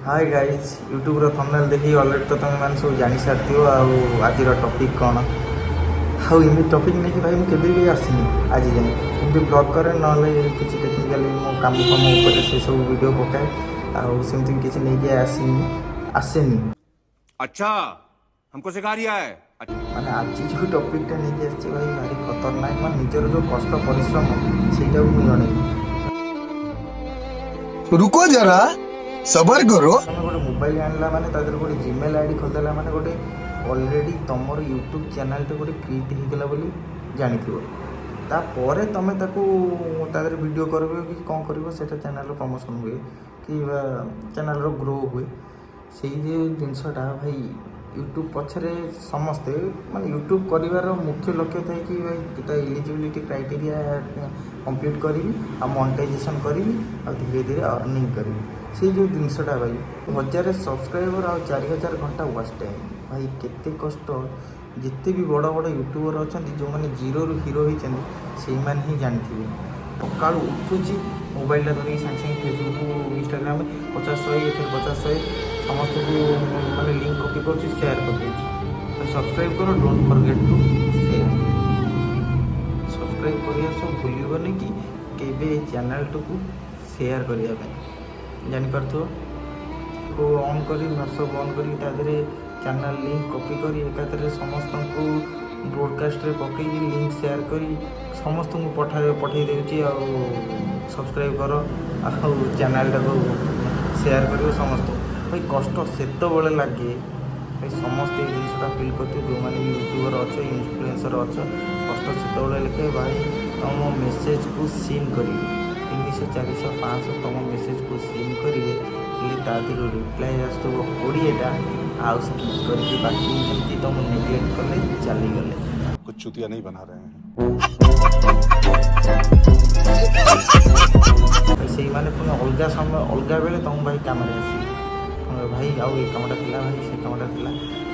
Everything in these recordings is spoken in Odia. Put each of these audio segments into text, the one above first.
ହାଏ ଗାଇଜ୍, ୟୁଟ୍ୟୁବ୍ର ଥମ୍ବନେଲ୍ ଦେଖିକି ଅଲରେଡ଼ି ତ ତୁମେମାନେ ସବୁ ଜାଣିସାରିଥିବ ଆଉ ଆଜିର ଟପିକ୍ କ'ଣ। ଆଉ ଏମିତି ଟପିକ୍ ନେଇକି ଭାଇ ମୁଁ କେବେ ବି ଆସିନି ଆଜି ଯାଏଁ। ଏମିତି ବ୍ଲଗ୍ କରେ, ନହେଲେ କିଛି ଟେକ୍ନିକାଲି ମୋ କାମ ଫାମ ଉପରେ ସେସବୁ ଭିଡ଼ିଓ ପକାଏ। ଆଉ ସେମିତି ବି କିଛି ନେଇକି ଆସିନି, ଆସେନି। अच्छा, हमको सिखा रिया है। ମାନେ ଆଜି ଯେଉଁ ଟପିକ୍ଟା ନେଇକି ଆସିଛି ଭାଇ, ଭାରି ଖତରନାକ। ମାନେ ନିଜର ଯେଉଁ କଷ୍ଟ ପରିଶ୍ରମ, ସେଇଟାକୁ ମୁଁ ଜଣେଇବି। रुको जरा, सबर करो। ତମେ ଗୋଟେ ମୋବାଇଲ ଆଣିଲା ମାନେ, ତା ଦେହରେ ଗୋଟେ ଜିମେଲ୍ I D ଖୋଲିଦେଲା ମାନେ, ଗୋଟେ ଅଲରେଡ଼ି ତମର ୟୁଟ୍ୟୁବ୍ ଚ୍ୟାନେଲ୍ଟେ ଗୋଟେ କ୍ରିଏଟ୍ ହେଇଗଲା ବୋଲି ଜାଣିଥିବ। ତାପରେ ତମେ ତାକୁ ତା ଦେହରେ ଭିଡ଼ିଓ କରିବ କି କ'ଣ କରିବ, ସେଇଟା ଚ୍ୟାନେଲ୍ର ପ୍ରମୋସନ୍ ହୁଏ କି ଚ୍ୟାନେଲ୍ର ଗ୍ରୋ ହୁଏ। ସେଇ ଯେଉଁ ଜିନିଷଟା ଭାଇ, ୟୁଟ୍ୟୁବ୍ ପଛରେ ସମସ୍ତେ, ମାନେ ୟୁଟ୍ୟୁବ୍ କରିବାର ମୁଖ୍ୟ ଲକ୍ଷ୍ୟ ଥାଏ କି ଭାଇ, ତା ଏଲିଜିବିଲିଟି କ୍ରାଇଟେରିଆ କମ୍ପ୍ଲିଟ୍ କରିବି ଆଉ ମନିଟାଇଜେସନ୍ କରିବି ଆଉ ଧୀରେ ଧୀରେ ଅର୍ଣ୍ଣିଂ କରିବି। ସେଇ ଯେଉଁ ଜିନିଷଟା ଭାଇ, 1000 ସବସ୍କ୍ରାଇବର୍ ଆଉ 4000 ଘଣ୍ଟା ୱାଚ୍ ଟାଇମ୍, ଭାଇ କେତେ କଷ୍ଟ। ଯେତେ ବି ବଡ଼ ବଡ଼ ୟୁଟ୍ୟୁବର୍ ଅଛନ୍ତି, ଯେଉଁମାନେ ଜିରୋରୁ ହିରୋ ହେଇଛନ୍ତି, ସେଇମାନେ ହିଁ ଜାଣିଥିବେ। ସକାଳୁ ଉଠୁଛି, ମୋବାଇଲଟା ଧରିକି ସାଙ୍ଗେ ସାଙ୍ଗେ ଫେସବୁକ୍, ଇନଷ୍ଟାଗ୍ରାମ, 50 100, ଏଥିରେ 50 100 ସମସ୍ତଙ୍କୁ ମାନେ ଲିଙ୍କ୍ କପି କରୁଛି, ସେୟାର କରିଦେଉଛି। ସବସ୍କ୍ରାଇବ୍ କର, don't forget to share। Subscribe କରିବା ସହ ଭୁଲିବନି କି କେବେ ଏଇ ଚ୍ୟାନେଲ୍ଟିକୁ ସେୟାର କରିବା ପାଇଁ। ଜାଣିପାରୁଥିବ, ଅନ୍ କରି, ହ୍ୱାଟ୍ସଅପ୍ ଅନ୍ କରିକି ତା ଦେହରେ ଚ୍ୟାନେଲ୍ ଲିଙ୍କ୍ କପି କରି ଏକାଥରେ ସମସ୍ତଙ୍କୁ ବ୍ରଡ଼କାଷ୍ଟରେ ପକେଇକି ଲିଙ୍କ୍ ସେୟାର କରି ସମସ୍ତଙ୍କୁ ପଠାଇ ଦେଉଛି ଆଉ ସବସ୍କ୍ରାଇବ୍ କର ଆଉ ଚ୍ୟାନେଲ୍ଟାକୁ ସେୟାର କରିବ ସମସ୍ତଙ୍କୁ। ଭାଇ, କଷ୍ଟ ସେତେବେଳେ ଲାଗେ। ଭାଇ, ସମସ୍ତେ ଏଇ ଜିନିଷଟା ଫିଲ୍ କରୁଥିବେ, ଯେଉଁମାନେ ବି ୟୁଟ୍ୟୁବର୍ ଅଛ, ଇନଫ୍ଲୁଏନ୍ସର୍ ଅଛ। କଷ୍ଟ ସେତେବେଳେ ଲେଖେ ଭାଇ, ତୁମ ମେସେଜକୁ ସିନ୍ କରିବେ। 300, 400, 500 ତୁମ ମେସେଜକୁ ସିନ୍ କରିବେ, ହେଲେ ତା ଦେହରୁ ରିପ୍ଲାଏ ଆସୁଥିବ 20ଟା, ଆଉ ସ୍କିପ୍ କରିକି ବାକି ଯେମିତି ତୁମ ନେଗ୍ଲେକ୍ଟ କଲେ ଚାଲିଗଲେ। कुछ चुतिया नहीं बना रहे हैं। ଭାଇ, ସେଇମାନେ ପୁଣି ଅଲଗା ସମୟ, ଅଲଗା ବେଳେ ତୁମ ଭାଇ କାମରେ ଆସିବେ। ହଁ ଭାଇ, ଆଉ ଏ କାମଟା ଥିଲା ଭାଇ, ସେ କାମଟା ଥିଲା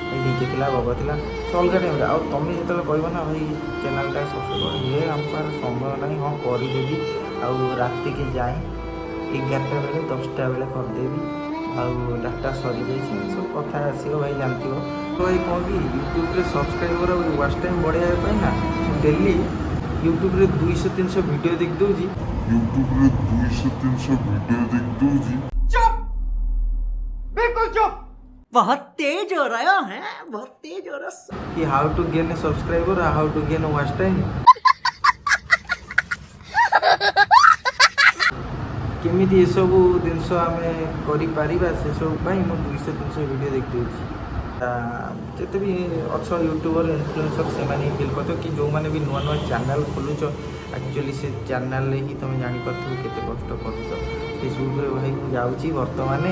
ଭାଇ, ଢିଙ୍କି ଥିଲା, ବଗ ଥିଲା, ସେ ଅଲଗା ଟାଇମ୍ରେ। ଆଉ ତୁମେ ଯେତେବେଳେ କହିବ ନା, ଭାଇ ଚ୍ୟାନେଲ୍ଟା ସବସ୍କ୍ରାଇବ୍ କର, ଇଏ ଆମ ପାଖରେ ସମୟ ନାହିଁ, ହଁ କରିଦେବି, ଆଉ ରାତିକି ଯାଏଁ 11ଟା ବେଳେ, 10ଟା ବେଳେ କରିଦେବି, ଆଉ ଡାଟା ସରିଯାଇଛି, ଏମିତି ସବୁ କଥା ଆସିବ ଭାଇ, ଜାଣିଥିବ ତ। ଭାଇ, କ'ଣ କି ୟୁଟ୍ୟୁବରେ ସବସ୍କ୍ରାଇବର୍ ଆଉ ୱାଚ୍ ଟାଇମ୍ ବଢ଼ାଇବା ପାଇଁ ନା, ମୁଁ ଡେଲି ୟୁଟ୍ୟୁବରେ 200 300 ଭିଡ଼ିଓ ଦେଖିଦେଉଛି। ୟୁଟ୍ୟୁବରେ 200 300 ଭିଡ଼ିଓ ଦେଖିଦେଉଛି। बहुत तेज हो रहा है, बहुत तेज हो रहा है। କି how to gain subscriber, how to gain watch time, କେମିତି ଏସବୁ ଜିନିଷ ଆମେ କରିପାରିବା, ସେସବୁ ପାଇଁ ମୁଁ 200 300 ଭିଡ଼ିଓ ଦେଖିଦେଉଛି। ଯେତେ ବି ଅଛ ୟୁଟ୍ୟୁବର, ଇନଫ୍ଲୁଏନ୍ସର, ସେମାନେ ହିଁ ଫିଲ୍ କରୁଥିବ କି ଯେଉଁମାନେ ବି ନୂଆ ନୂଆ ଚ୍ୟାନେଲ୍ ଖୋଲୁଛ, ଆକ୍ଚୁଆଲି ସେ ଚ୍ୟାନେଲ୍ରେ ହିଁ ତୁମେ ଜାଣିପାରୁଥିବ କେତେ କଷ୍ଟ କରୁଛ। ଫେସବୁକ୍ରେ ଭାଇ ମୁଁ ଯାଉଛି ବର୍ତ୍ତମାନ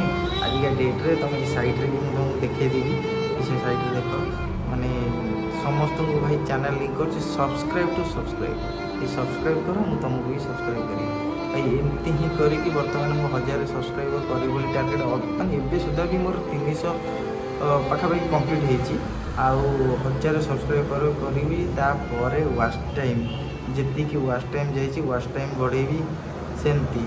ଆଜିକା ଡେଟ୍ରେ, ତୁମେ ଏ ସାଇଟ୍ରେ ବି ମୁଁ ତୁମକୁ ଦେଖେଇଦେବି କି ସେ ସାଇଟ୍ରେ ଦେଖ, ମାନେ ସମସ୍ତଙ୍କୁ ଭାଇ ଚ୍ୟାନେଲ୍ ଲିଙ୍କ୍ କରୁଛି, ସବସ୍କ୍ରାଇବ୍ ଟୁ ସବସ୍କ୍ରାଇବ୍, ଏ ସବସ୍କ୍ରାଇବ୍ କର, ମୁଁ ତୁମକୁ ବି ସବସ୍କ୍ରାଇବ୍ କରିବି। ଭାଇ, ଏମିତି ହିଁ କରିକି ବର୍ତ୍ତମାନ ମୁଁ 1000 ସବସ୍କ୍ରାଇବର୍ କରିବି ବୋଲି ଟାର୍ଗେଟ୍। ମାନେ ଏବେ ସୁଦ୍ଧା ବି ମୋର 300 ପାଖାପାଖି କମ୍ପ୍ଲିଟ୍ ହେଇଛି। ଆଉ 1000 ସବସ୍କ୍ରାଇବର୍ କରିବି, ତାପରେ ୱାଚ୍ ଟାଇମ୍, ଯେତିକି ୱାଚ୍ ଟାଇମ୍ ଯାଇଛି, ୱାଚ୍ ଟାଇମ୍ ବଢ଼େଇବି। ସେମିତି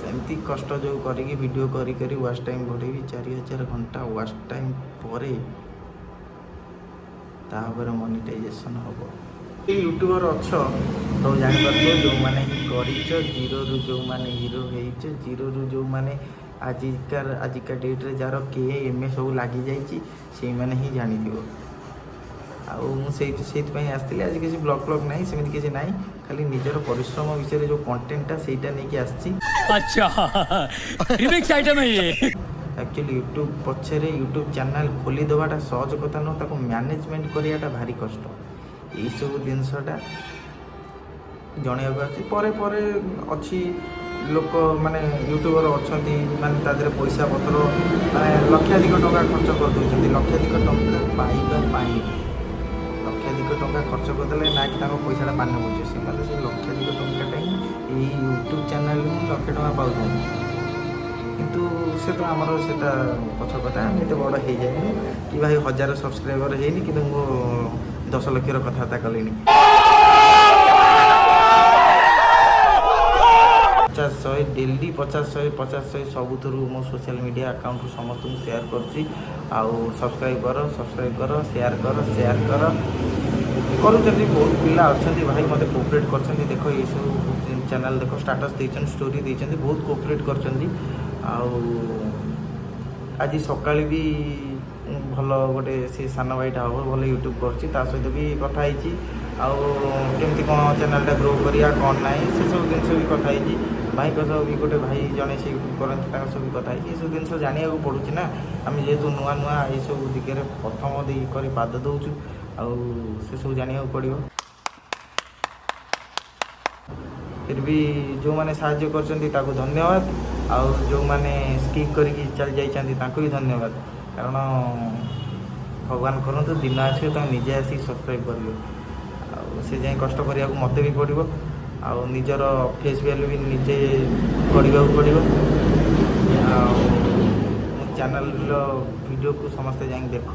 ସେମିତି କଷ୍ଟ ଯେଉଁ କରିକି ଭିଡ଼ିଓ କରି କରି ୱାଚ୍ ଟାଇମ୍ ବଢ଼େଇବି। 4000 ଘଣ୍ଟା ୱାଚ୍ ଟାଇମ୍ ପରେ ତାପରେ ମନିଟାଇଜେସନ୍ ହେବ। ୟୁଟ୍ୟୁବର୍ ଅଛ, ସବୁ ଜାଣିପାରୁଥିବ, ଯେଉଁମାନେ ହିଁ କରିଛ, ଜିରୋରୁ ଯେଉଁମାନେ ହିରୋ ହେଇଛ, ଜିରୋରୁ ଯେଉଁମାନେ ଆଜିକା ଡେଟ୍ରେ ଯାହାର କେ ଏମ୍ ଏ ସବୁ ଲାଗିଯାଇଛି, ସେଇମାନେ ହିଁ ଜାଣିଥିବ। ଆଉ ମୁଁ ସେଇଥିପାଇଁ ଆସିଥିଲି ଆଜି। କିଛି ବ୍ଲଗ୍ ଫ୍ଲଗ୍ ନାହିଁ, ସେମିତି କିଛି ନାହିଁ, ଖାଲି ନିଜର ପରିଶ୍ରମ ବିଷୟରେ ଯେଉଁ କଣ୍ଟେଣ୍ଟଟା, ସେଇଟା ନେଇକି ଆସିଛି। अच्छा, रिमिक्स आइटम है ये। ଆକ୍ଚୁଆଲି ୟୁଟ୍ୟୁବ୍ ପଛରେ, ୟୁଟ୍ୟୁବ୍ ଚ୍ୟାନେଲ୍ ଖୋଲିଦେବାଟା ସହଜ କଥା ନୁହଁ, ତାକୁ ମ୍ୟାନେଜମେଣ୍ଟ କରିବାଟା ଭାରି କଷ୍ଟ। ଏଇସବୁ ଜିନିଷଟା ଜଣେଇବାକୁ ଆସୁଛି। ପରେ ପରେ ଅଛି ଲୋକ, ମାନେ ୟୁଟ୍ୟୁବର୍ ଅଛନ୍ତି, ମାନେ ତା ଦେହରେ ପଇସା ପତ୍ର, ମାନେ ଲକ୍ଷାଧିକ ଟଙ୍କା ଖର୍ଚ୍ଚ କରିଦେଉଛନ୍ତି ଲକ୍ଷାଧିକ ଟଙ୍କା ପାଇବା ପାଇଁ। ଲକ୍ଷାଧିକ ଟଙ୍କା ଖର୍ଚ୍ଚ କରିଦେଲେ ନା କି ତାଙ୍କ ପଇସାଟା ପାଣିରେ ପଡ଼ିଯିବ। ସେମାନେ ସେଇ ଲକ୍ଷାଧିକ ଟଙ୍କାଟା ହିଁ ଏଇ ୟୁଟ୍ୟୁବ୍ ଚ୍ୟାନେଲ୍ରୁ ହିଁ ଲକ୍ଷେ ଟଙ୍କା ପାଉଛନ୍ତି। କିନ୍ତୁ ସେ ତ ଆମର ସେଟା ପଛ କଥା। ଆମେ ଏତେ ବଡ଼ ହେଇଯାଇନୁ କି ଭାଇ, 1000 ସବସ୍କ୍ରାଇବର୍ ହେଇନି, କିନ୍ତୁ ମୁଁ 10 ଲକ୍ଷର କଥାବାର୍ତ୍ତା କଲିଣି। 50 100 ଡେଲି, 50 100 50 100 ସବୁଥିରୁ ମୋ ସୋସିଆଲ ମିଡ଼ିଆ ଆକାଉଣ୍ଟରୁ ସମସ୍ତଙ୍କୁ ସେୟାର କରୁଛି। ଆଉ ସବସ୍କ୍ରାଇବ୍ କର, ସବସ୍କ୍ରାଇବ୍ କର, ସେୟାର କର, ସେୟାର କର। କରୁଛନ୍ତି, ବହୁତ ପିଲା ଅଛନ୍ତି ଭାଇ, ମୋତେ କୋପରେଟ୍ କରିଛନ୍ତି। ଦେଖ, ଏଇସବୁ ଚ୍ୟାନେଲ୍ ଦେଖ, ଷ୍ଟାଟସ୍ ଦେଇଛନ୍ତି, ଷ୍ଟୋରି ଦେଇଛନ୍ତି, ବହୁତ କୋପରେଟ୍ କରିଛନ୍ତି। ଆଉ ଆଜି ସକାଳେ ବି ଭଲ ଗୋଟେ ସେ ସାନ ଭାଇଟା ହେବ, ଭଲ ୟୁଟ୍ୟୁବ୍ କରୁଛି, ତା ସହିତ ବି କଥା ହେଇଛି। ଆଉ କେମିତି କ'ଣ ଚ୍ୟାନେଲ୍ଟା ଗ୍ରୋ କରିବା, କ'ଣ ନାହିଁ, ସେସବୁ ଜିନିଷ ବି କଥା ହେଇଛି। ଭାଇଙ୍କ ସହ ବି, ଗୋଟେ ଭାଇ ଜଣେ ସେ ୟୁଟ୍ୟୁବ୍ କରନ୍ତି, ତାଙ୍କ ସହ ବି କଥା ହେଇଛି। ଏସବୁ ଜିନିଷ ଜାଣିବାକୁ ପଡ଼ୁଛି ନା, ଆମେ ଯେହେତୁ ନୂଆ ନୂଆ ଏସବୁ ଦିଗରେ ପ୍ରଥମ ଦେଇ କରି ପାଦ ଦେଉଛୁ, ଆଉ ସେସବୁ ଜାଣିବାକୁ ପଡ଼ିବ। ଫିର୍ ବି ଯେଉଁମାନେ ସାହାଯ୍ୟ କରିଛନ୍ତି, ତାକୁ ଧନ୍ୟବାଦ। ଆଉ ଯେଉଁମାନେ ସ୍କିପ୍ କରିକି ଚାଲି ଯାଇଛନ୍ତି, ତାଙ୍କୁ ବି ଧନ୍ୟବାଦ। କାରଣ ଭଗବାନ କରନ୍ତୁ, ଦିନ ଆସିବ, ତମେ ନିଜେ ଆସିକି ସବସ୍କ୍ରାଇବ୍ କରିବ। ଆଉ ସେ ଯାଏଁ କଷ୍ଟ କରିବାକୁ ମୋତେ ବି ପଡ଼ିବ ଆଉ ନିଜର ଫେସ୍ ଭ୍ୟାଲୁ ବି ନିଜେ କରିବାକୁ ପଡ଼ିବ। ଆଉ ମୋ ଚ୍ୟାନେଲ୍ର ଭିଡ଼ିଓକୁ ସମସ୍ତେ ଯାଇକି ଦେଖ,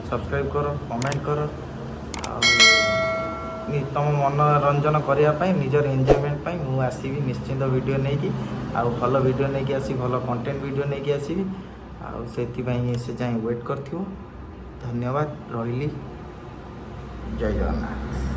ସବସ୍କ୍ରାଇବ୍ କର, କମେଣ୍ଟ କର। ଆଉ ତମ ମନୋରଞ୍ଜନ କରିବା ପାଇଁ, ନିଜର ଏନ୍ଜୟମେଣ୍ଟ ପାଇଁ ମୁଁ ଆସିବି ନିଶ୍ଚିନ୍ତ ଭିଡ଼ିଓ ନେଇକି। ଆଉ ଭଲ ଭିଡ଼ିଓ ନେଇକି ଆସିବି, ଭଲ କଣ୍ଟେଣ୍ଟ ଭିଡ଼ିଓ ନେଇକି ଆସିବି। ଆଉ ସେଥିପାଇଁ ସେ ଯାଏଁ ୱେଟ୍ କରିଥିବ। ଧନ୍ୟବାଦ, ରହିଲି, ଜୟ ଜଗନ୍ନାଥ।